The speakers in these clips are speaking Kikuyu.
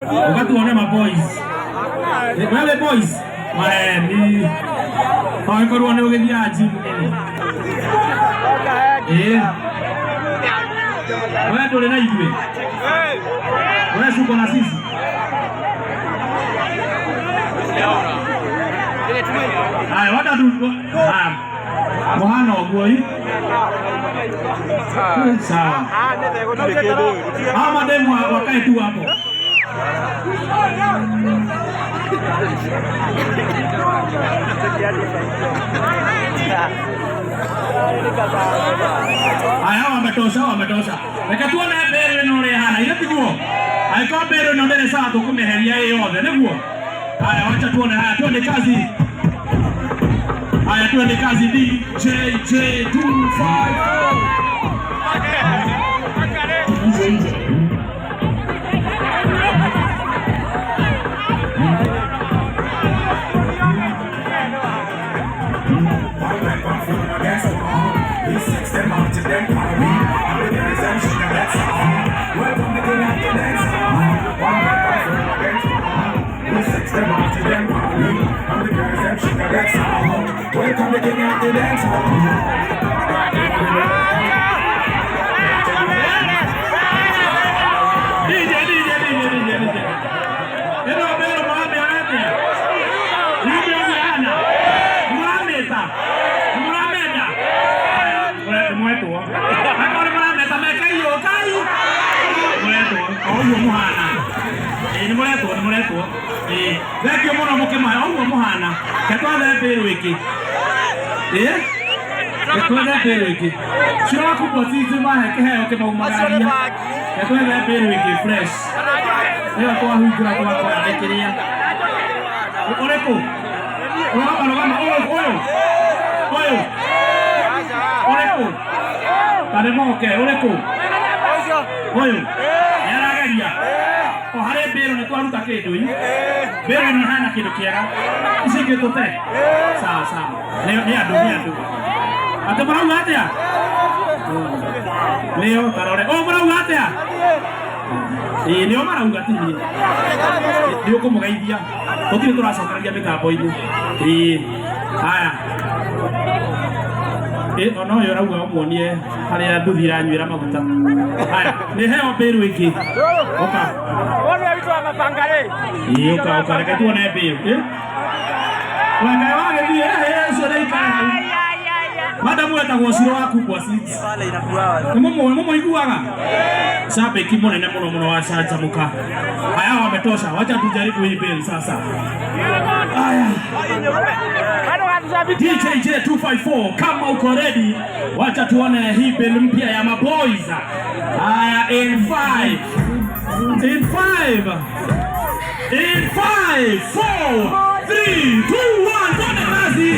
Ũgatuone ma boys. Wewe boys. Maeni. Angĩkorwo nĩ ũgĩthiaga gym. Ĩĩ. Wewe ndũrĩ na ithuĩ. Wewe si uko na sisi. Haya, wacha tu haya. Muhana ũguo ĩ. Sawa. Hawa mademu wakae tu hapo. Haya, wametosha, wametosha. Reke tuone mbere ĩno ũrĩa ĩhana, ithe tiguo? Angĩkorwo mbere ĩno ndĩrĩ sawa tũkũmĩeheria ĩ yothe, nĩguo? Haya, wacha tuone. Haya, twende kazi. Haya, twende kazi. DJ J254. DJ. Welcome the king of the dance hall. DJ, DJ, DJ, DJ, DJ. Ĩno mbere mũramĩona atĩa? Nĩ mũramĩona? Nĩ mũramĩta? Nĩ mũramenda? Nĩ mwetwo. Angĩkorwo nĩ mũrameta mekei ũũ, kai. Mũretwo. O ũguo mũhana. Ĩĩ nĩ mũretwo, nĩ mũretwo. Ĩĩ. Thengiũ mũno mũkĩmahe o ũguo mũhana. Reke twethe mbĩrũ ĩngĩ. Ĩĩ. Reke twethe mbĩrũ ĩngĩ. Cio kubwa ciitũ mahe kĩheo kĩmaumagaria. Reke twethe mbĩrũ ĩngĩ fresh. Ĩyo twahingũra twakora nĩ kĩrĩa. Ũrĩkũ? Rũgama, rũgama, ũyũ, ũyũ. Ũyũ. Ũrĩkũ? Ta nĩ moke, ũrĩkũ? Ũyũ. Nĩ arageria. O harĩ mbĩrũ nĩ twaruta kĩndũ ĩ. Mbĩrũ ĩno ĩhana kĩndũ kĩega. Ici ingĩ tũte. Sawa sawa. Nĩ nĩ andũ, nĩ andũ. Atĩ mũrauga atĩa? Nĩo tarore. Ũũ mũrauga atĩa? Ĩĩ nĩo marauga ti niĩ. Nĩ ũkũmũgeithia. Tũtirĩ tũracokereria mĩtambo-inĩ. Ĩĩ. Haya. Ĩ ona ũyũ ũrauga ũmuonie harĩa nduthi iranyuĩra maguta. Haya, nĩ heo mbĩrũ ĩngĩ. Ũka. Ĩĩ ũka ũka reke tuone mbĩrũ. Ĩ? Wekae wagĩthiĩ ĩ ũcio nĩ ikare hau. Madamu etagwo Ciro wa Kubwa Seeds. Nĩ mũmũiguaga? Shabiki mũnene mũno mũno wa Canjamũka. Haya, wametosha. Wacha tujaribu hii beli sasa. Haya. DJ J254 kama uko ready, wacha tuone hii beli mpya ya maboys. Haya, in 5 in 5 in 5 4 3 2 1, twende kazi.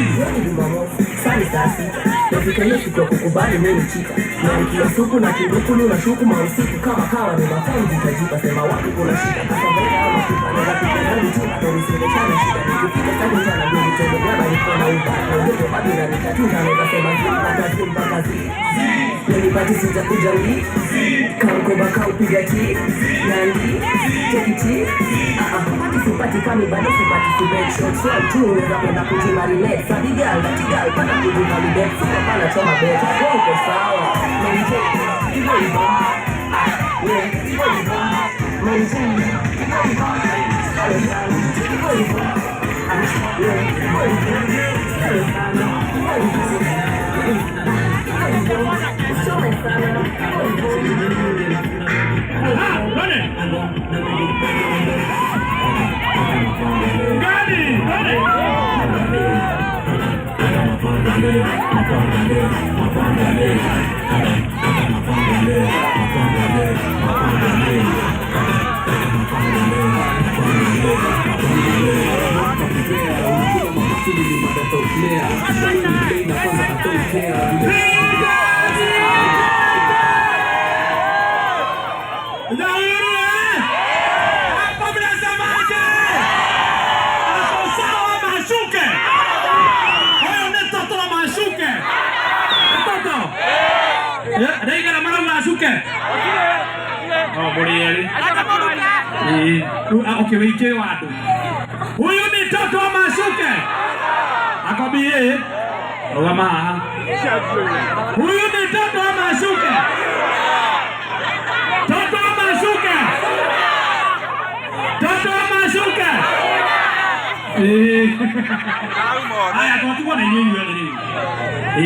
Sani sasi nafika hiyo siku ya kukubali mimi ni chita na nikiwa suku na kirukulu na shuku mausiku kama kawa ni mapenzi tajipa sema wapi kuna shida kasa mbele ama kipa naweza piga nani tu na nisionekane shida nikifika sani mchana ndio nitoe gaba niko na ubaya ndio bado na nikatuna naweza sema zi mpaka zi mpaka zi nilipati sijakuja wi kamkoba kaupiga ti nandi tekiti ah sipati kami bado sipati si bed shot swag tu unaweza kwenda kujimarinate sabi girl that girl pata kujivalidate sio pana choma bet wewe uko sawa maintain hivyo hivyo ah wewe hivyo hivyo maintain hivyo hivyo hivyo hivyo ah wewe hivyo hivyo hivyo hivyo usichome sana hivyo hivyo. Ah, twende. Gani? Twende. Dhahiri eh? Hapa mnasemaje? Ako sawa mashuke. Huyu ni mtoto wa mashuke. Mtoto. Ndaigana marauga acuke. Oh, mũrĩ erĩ. Ĩĩ. Okay, wĩingĩ wa andũ. Huyu ni Toto wa Mashuke. Akwambie rũgama haha. Huyu ni Toto wa Mashuke. Toto wa Mashuke. Toto wa Mashuke. Eh. Haya, tunatukua na inyuĩ inyuothe rĩu.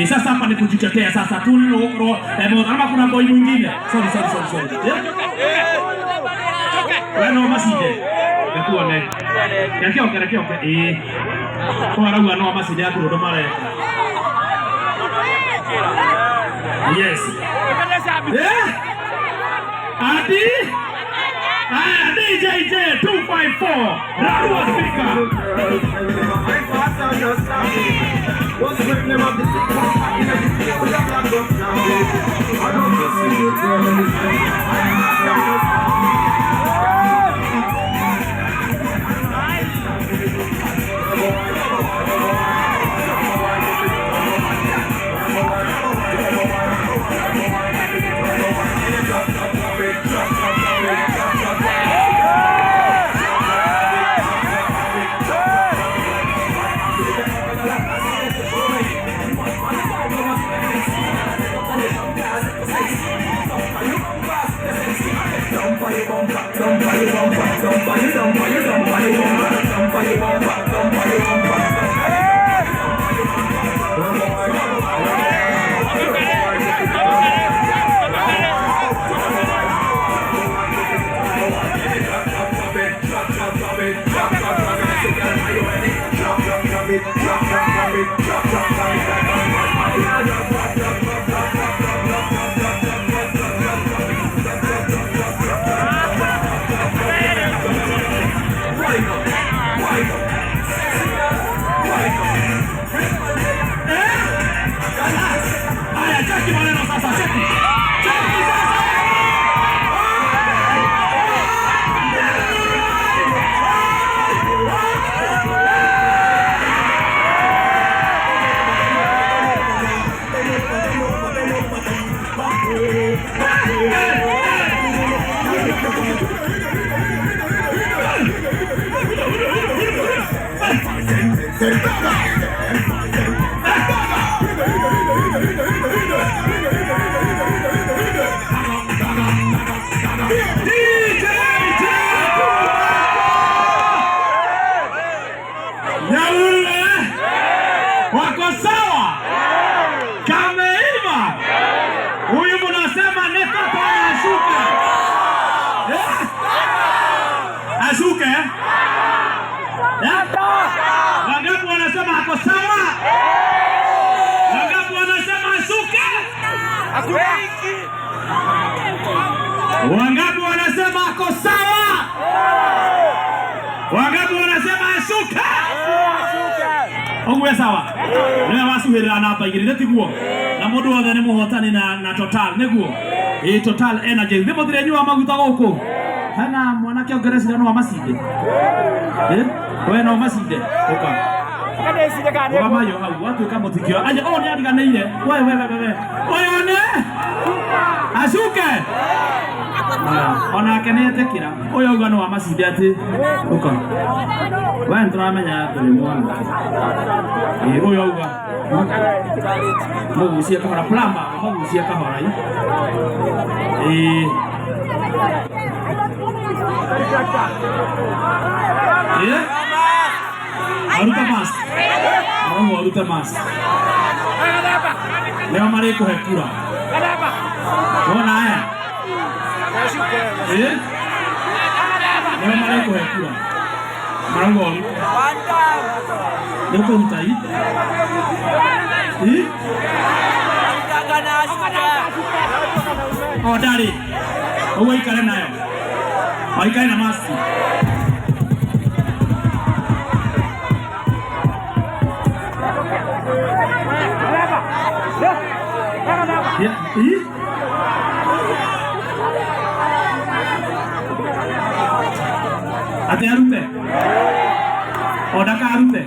Eh, sasa hapa ni kujitetea sasa tu nilo eh, kama kuna boy mwingine. Sorry, sorry, sorry, sorry. Yeah? We no macinde. Reke Reke oke, reke oke. Eh. Ko arauga no macinde aku ndo mareka. Yes. Eh? Ati? Aya, DJJ 254. Rarua speaker. Haya, cheki maneno sasa, cheki. Cheki sasa. DJ Nyaule wako sawa, kameiva. Huyu mnasema ni Toto ashuke, eh? Ashuke eh? Wangapi wanasema ako sawa? Wangapi wanasema ashuke? Wangapi wanasema ako sawa? Wangapi wanasema ashuke? Ũguo sawa niwe wacuhĩrĩra namba igĩrĩ nĩ tiguo na mũndũ wothe nĩ mũhotani na Total nĩguo ĩ Total Energy thĩ mũthire nyua maguta gũkũ hena mwanake ũngereciria no amacinde eh we no macinde ũka ũgamayo hau watuĩka mũtikio aja ũyũ nĩ ariganĩire we we we we ũyũ nĩ acuke onake nĩ etĩkĩra ũyũ auga no amacinde atĩ ũka we nĩ tũramenya ndũrĩ mwanake ĩ ũyũ auga mũgucie kahora plamba mũgucie kahora ĩ ĩ aruta mask arauga arute mask nĩo marĩkũhe kura wona aya ĩ nĩo marĩkũhe kura marauga ũrute nĩ ũkũruta i i o ndarĩ ũguo aikare nayo aikare na mask. Yeah. Ate arute o ndakarute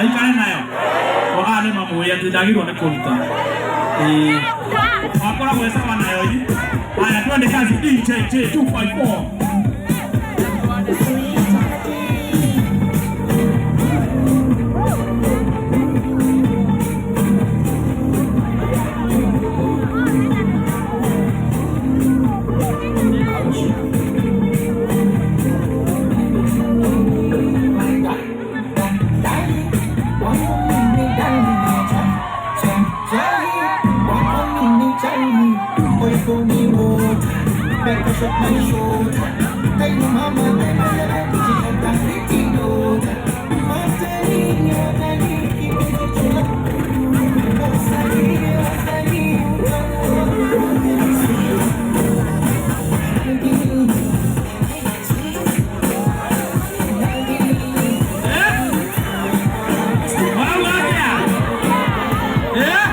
aikare nayo o aya nĩ mamũĩ atĩ ndagĩrĩirwo nĩ kũruta ĩĩ akoragwo e sawa nayo ĩ. Haya, twende kazi. DJ J 254. Mwarauga atĩa? Eh?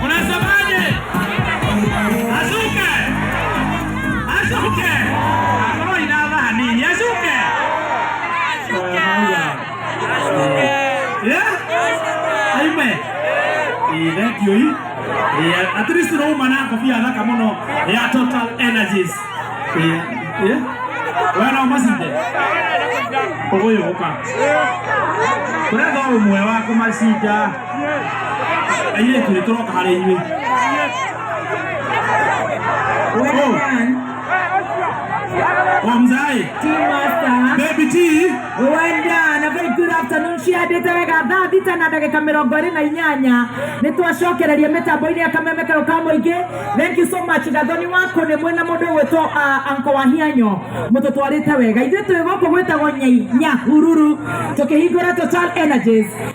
Unasemaje? Azuke! Azuke! Akorwo ina thaa nini, azuke! Eh? Aime. Ĩ, thank you. Ĩ, at least ũrauma na kobia thaka mũno ya Total Energies. Ĩ, ĩ. We no macinde. Ũgũyũka. Tũretha ũmwe wa kũmacinda. Airĩtu nĩ tũroka harĩ inyuĩ. Well done, O mzai. Team Master. Baby T. Well done. A very good afternoon. Ciandĩte wega thaa thita na ndagĩka 28 nĩ twacokereria mĩtambo-inĩ ya kameme karo ka mũingĩ. Thank you so much Gathoni wako nĩ mwena mũndũ ũgwĩtwo Anko Wahianyo mũtũtwarĩte wega. Ithuĩ twĩ gũkũ gwĩtagwo Nyahururu tũkĩhingũra Total Energies.